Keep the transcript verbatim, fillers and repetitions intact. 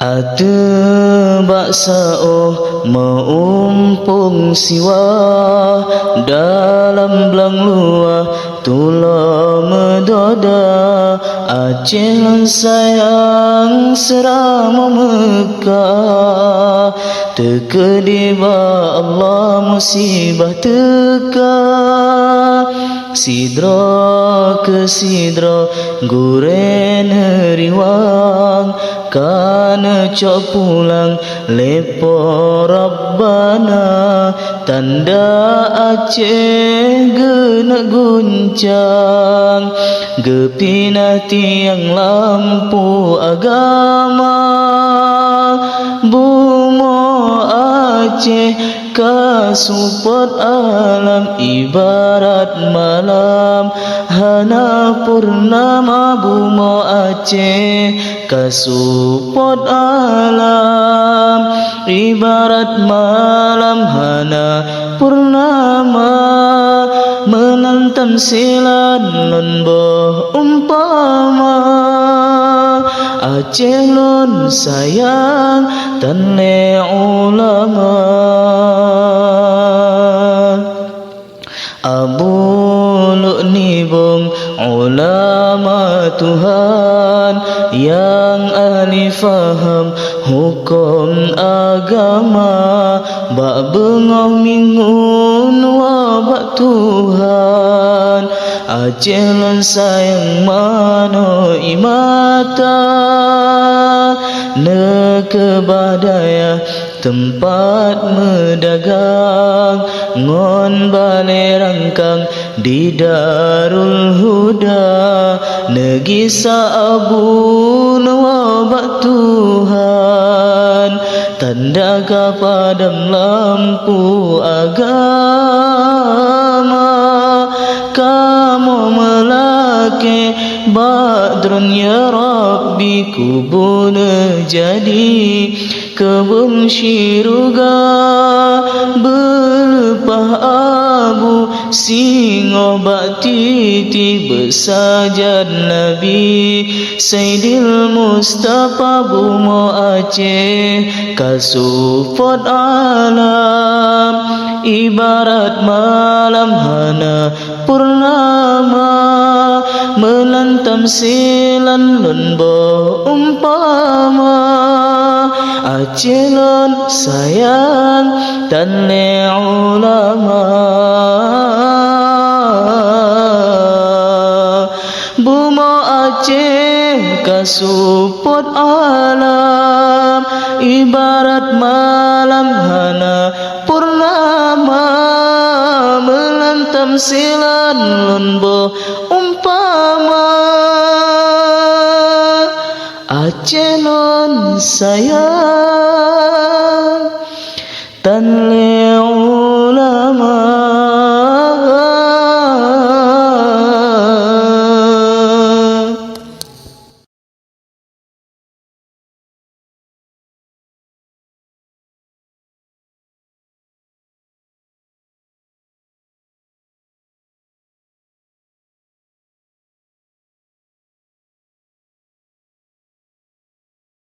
Ateueh bak saôh meu-umpung siwa, dalam blang luwa tulo meudoda. Aceh lôn sayang seuramoe Meukah, teukeudi bak Allah musibah teuka. Sidroe keu sidroe gurée neuriwang, ka neucok pulang lé Po Rabbana. Tanda Aceh geuneuk guncang, geupinah tiang lampu agama. Bumoe Aceh ka seupôt alam ibarat malam hana purnama. Bumoe Aceh ka seupôt alam ibarat malam hana purnama. Meunan tamsilan lôn boh umpama, Aceh lôn sayang tan lé ulama. Abu Luk Nibong ulama Tuhan, nyang ahli faham huköm agama. Bak beungoh minggu neuwoe bak Tuhan, Aceh lôn sayang manoe mata. Neukeubah dayah teumpat meudagang ngon balée rangkang di Darul Huda. Neugisa Abu neuwoe bak Tuhan, tanda ka padam lampu agama. Kamoe meulakée bak droeneuh ya Rabbi, kubu neujadi keubeueng syeuruga. Beuleupah Abu singoh bak titi, beusajan Nabi Saidil Mustafa. Bumoe Aceh ka seupôt alam ibarat malam hana purnama. Meunan tamsilan lôn boh umpama, Aceh lôn sayang tan lé ulama. Bumoe Aceh ka seupôt alam ibarat malam hana purnama. Meunan tamsilan lôn boh umpama, Aceh lôn sayang tan lé